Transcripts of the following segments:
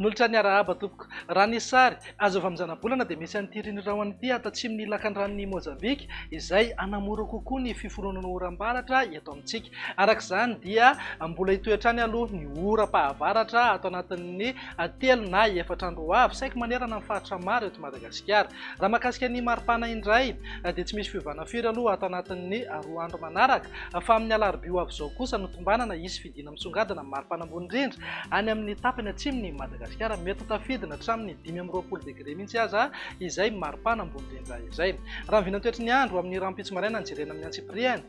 Manolotra ny arahaba tompoko. Raha ny sary azo avy amin'ny zanabolana dia misy an'ity renirano ity ato atsimon'ny lakandranon'i Mozambika izay hanamora kokoa ny fiforonana oram-baratra eto amintsika. Araka izany dia mbola hitohy hatrany aloha ny oram-pahavaratra ato anatin'ny telo na efatra andro ho avy saiky manerana ny faritra maro eto Madagasikara. Raha mahakasika ny maripana indray dia tsy misy fiovana firy aloha ato anatin'ny roa andro manaraka fa amin'ny alarobia ho avy izao kosa no tombanana hisy fidina misongadina ny maripana ambony indrindra any amin'ny tapany atsimon'i Madagasikara. Mety ho tafidina hatramin'ny 25 degre mihitsy aza izay maripana ambony indrindra izay. Raha ny vinantoetry ny andro amin'ny rahampitso maraina no jerena amin'ny antsipiriany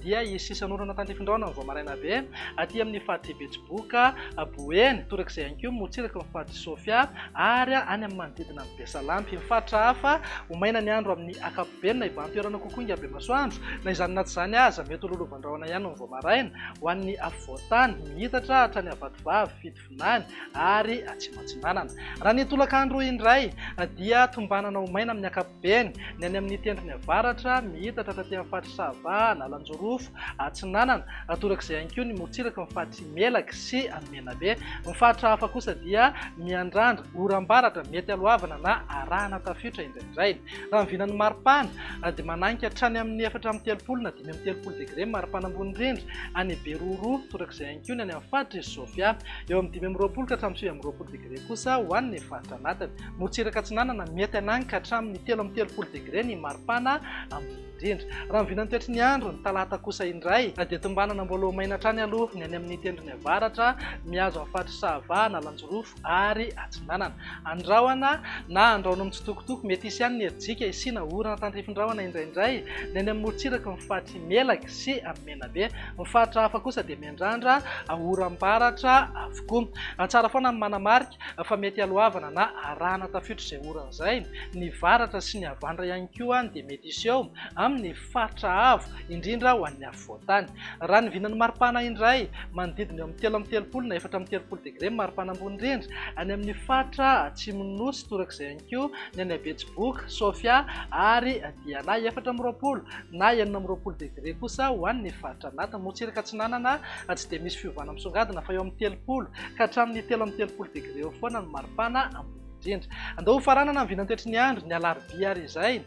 dia hisy sisan'orana tandrifin-drahona ny vao maraina be aty amin'ny faritr'i Betsiboka, Boeny, torak'izay ihany koa morontsiraky ny faritr'i Sofia ary any amin'ny manodidina an'i Besalampy. Ny faritra hafa, ho maina ny andro amin'ny ankapobeny na hibahan-toerana kokoa ingahy Bemasoandro. Na izany na tsy izany aza, mety ho lolovan-drahona ihany ny vao maraina ho an'ny afovoan-tany, miitatra hatrany Vatovavy, Fitovinany ary Atsimo Atsinanana. Raha ny tolakandro indray dia tombanana ho maina amin'ny ankapobeny ny any amin'ny tendrony avaratra, miitatra hatraty amin'ny faritr'i Sava, Analanjirofo, Atsinanana, torak'izay ihany koa ny morontsiraky ny faritr'i Melaky sy Menabe. Ny faritra hafa kosa dia miandrandra oram-baratra mety haloavana na arahana tafiotra indraindray. Raha ny vinan'ny maripana dia mananika hatrany amin'ny 34 na 35 degre ny maripana ambony indrindra any Beroroha, torak'izay ihany koa ny any amin'ny faritr'i Sofia. Eo amin'ny 25 ka hatramin'ny 29 degre kosa ho an'ny faritra anatiny. Morontsiraka atsinanana mety hananika hatramin'ny 33 degre ny maripana ambony indrindra. Raha ny vinan'ny toetry ny andro, ny talata kosa indray dia tombanana mbola ho maina hatrany aloha ny any amin'ny tendrony avaratra, mihazo amin'ny faritr'i Sava, Analanjirofo ary Atsinanana. Andrahona na andrahona mitsitokotoko, mety hisy ihany ny herijika hisiana orana tandrifin-drahona indraindray ny any amin'ny morontsiraky ny faritr'i Melaky sy Menabe. Ny faritra hafa kosa dia miandrandra oram-baratra avokoa. Tsara foana ny manamarika fa mety haloavana na arahana tafiotra izay orana izay. Ny varatra sy ny havandra ihany koa dia mety hiseho amin'ny faritra avo, indrindra ho an'ny afovoan-tany. Raha ny vinan'ny maripana indray, manodidina eo amin'ny 33 na 34 degre ny maripana ambony indrindra any amin'ny faritra atsimon'ny Nosy, torak'izay ihany koa ny any Betsiboka, Sofia ary Diana, 24 na 26 degre kosa ho an'ny faritra anatiny. Morontsiraka atsinanana tsy dia misy fiovana misongadina fa eo amin'ny 30 ka hatramin'ny 33 degre eo foana ny maripana ambony indrindra. Andao hofaranana ny vinantoetry ny andro, ny alarobia ary izay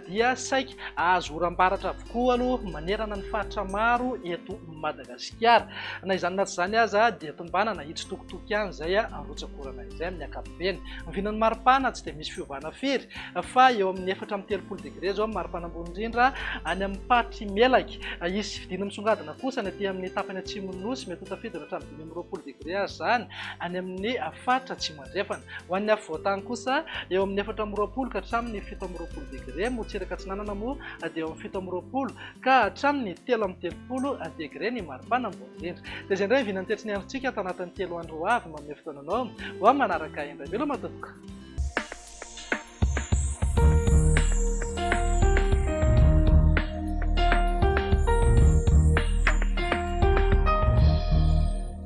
dia saika ahazo oram-baratra avokoa aloha manerana ny faritra maro eto Madagasikara. Na izany na tsy izany aza dia tombanana hitsitokotoko ihany izay rotsak'orana izay amin'ny ankapobeny. Ny vinan'ny maripana tsy dia misy fiovana firy fa eo amin'ny 34 degre izao ny maripana ambony indrindra any amin'ny faritr'i Melaky. Hisy fidina misongadina kosa ny aty amin'ny tapany atsimon'ny Nosy, mety ho tafidina hatramin'ny 25 degre aza izany any amin'ny faritra atsimo andrefana. Ho an'ny afovoan-tany kosa, eo amin'ny 24 ka hatramin'ny 27 degre, morontsiraka atsinanana moa dia eo amin'ny 27 ka hatramin'ny 33 degre ny maripana ambony indrindra. Dia izay indray ny vinan'ny toetry ny androntsika ato anatin'ny telo andro ho avy. Manome fotoana anao ho amin'ny manaraka indray. Veloma tompoko.